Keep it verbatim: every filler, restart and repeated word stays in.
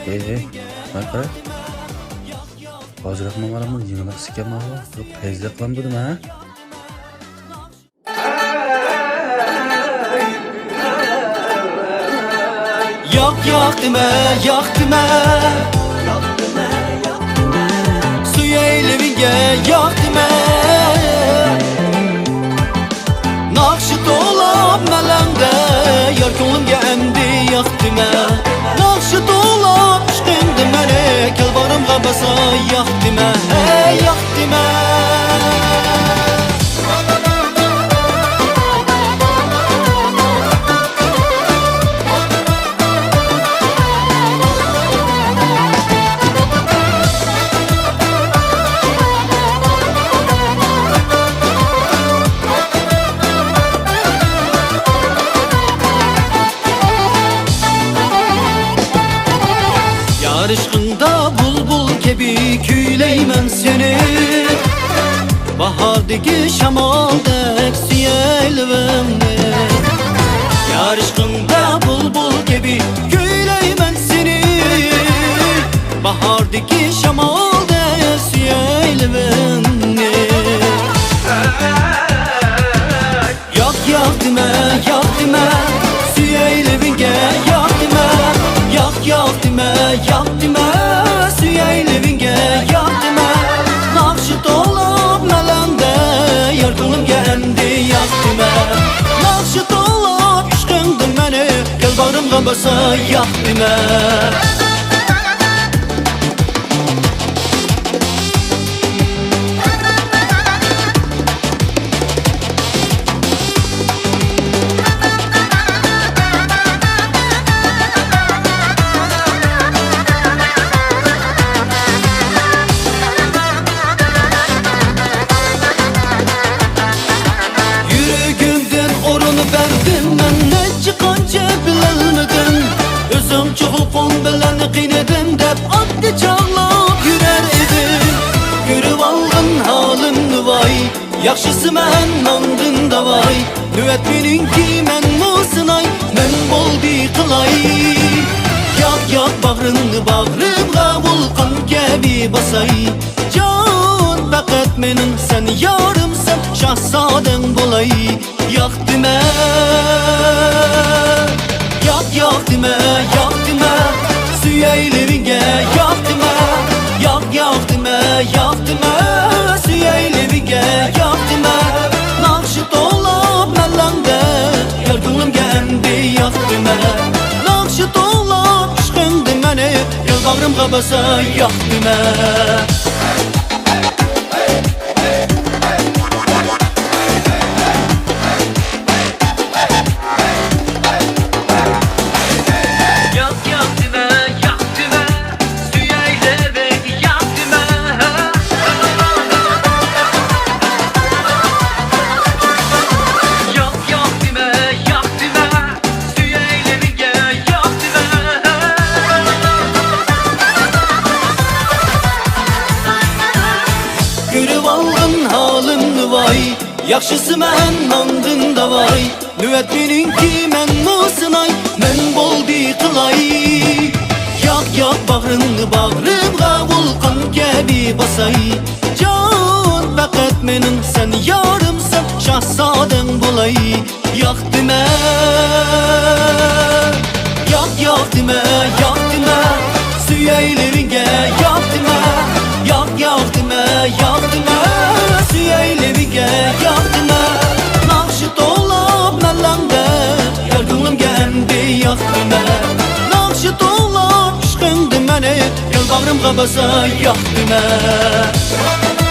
ئېي، ئېي، قارا، قارا. ھازىراق ماڭغانمۇ يېڭىلىق ئىكەن ماۋۇ. بۇ پەيزى قىلامدۇ نېمە، ھە؟ ياق، ياق دېمە، ياق دېمە. سۆيەيلىۋىڭگە ياق دېمە. ناخشا توۋلاپ مەلەڭدە، يار كۆڭلۈمگە ئەمدى ياق دېمە. ناخشا توۋلاپ ئىشقىڭدىن مەنى، كەل باغرىمغا باساي ياق دېمە، ھەي ياق دېمە. يار ئىشقىڭدا بۇلبۇل كەبى كۈيلەيمەن سېنى، باھاردىكى شامالدەك سۆيەيلىۋىڭنى. يار ئىشقىڭدا بۇلبۇل كەبى كۈيلەيمەن سېنى، باھاردىكى شامالدەك سۆيەيلىۋىڭنى. ياق، ياق دېمە، ياق دېمە، سۆيەيلىۋىڭگە ياق دېمە. ياق، ياق دېمە، ياق دېمە، سۆيەيلىۋىڭگە ياق دېمە. ناخشا توۋلاپ مەلەڭدە، يار كۆڭلۈمگە ئەمدى ياق دېمە. ناخشا توۋلاپ ئىشقىڭدىن مەنى، كەل باغرىمغا باساي ياق دېمە. يۈرىكىمدىن ئورۇن بەردىم مەن، نەچچە قانچە بىلەلمىدىم. ئۆزۈڭچە قۇلىقىڭ بىلەن قىينىدىم دەپ ئاددىي چاغلاپ يۈرەر ئىدىم. كۆرۈۋالغىن ھالىمنى ۋاي، ياخشىسى مەن ماڭدىم داۋاي. نۆۋەت مېنىڭكى، مەنمۇ سىناي، نېمە بولدى قىلاي. ياق، ياق، باغرىڭنى باغرىمغا ۋولقان كەبى باساي. جان پەقەت مېنىڭ، سەن يارىمسەن، شاھزادەڭ بولاي. ياق دېمە، ياق، ياق دېمە، ياق دېمە، سۆيەيلىۋىڭگە ياق دېمە. ياق، ياق دېمە، ياق دېمە، سۆيەيلىۋىڭگە ياق دېمە. ناخشا توۋلاپ مەلەڭدە، يار كۆڭلۈمگە ئەمدى ياق دېمە. ناخشا توۋلاپ ئىشقىڭدىن مەنى، كەل باغرىمغا باساي ياق دېمە. ياق، ياق دېمە، ياق دېمە، سۆيەيلىۋىڭ ياق دېمە. ياق، ياق دېمە، ياق دېمە، سۆيەيلىۋىڭگە ياق دېمە. كۆرۈۋالغىن ھالىمنى ۋاي، ياخشىسى مەن ماڭدىم داۋاي. نۆۋەت مېنىڭكى، مەنمۇ سىناي، نېمە بولدى قىلاي. ياق، ياق، باغرىڭنى باغرىمغا ۋولقان كەبى باساي. جان پەقەت مېنىڭ، سەن يارىمسەن، شاھزادەڭ بولاي. ياق دېمە، ياق، ياق دېمە، ياق دېمە، سۆيەيلىۋىڭگە ياق دېمە. ياق، ياق دېمە، ياق دېمە، سۆيەيلىۋىڭگە ياق دېمە. ناخشا توۋلاپ مەلەڭدە، يار كۆڭلۈمگە ئەمدى ياق دېمە. ناخشا توۋلاپ ئىشقىڭدىن مەنى، يار باغرىمغا باساي ياق دېمە.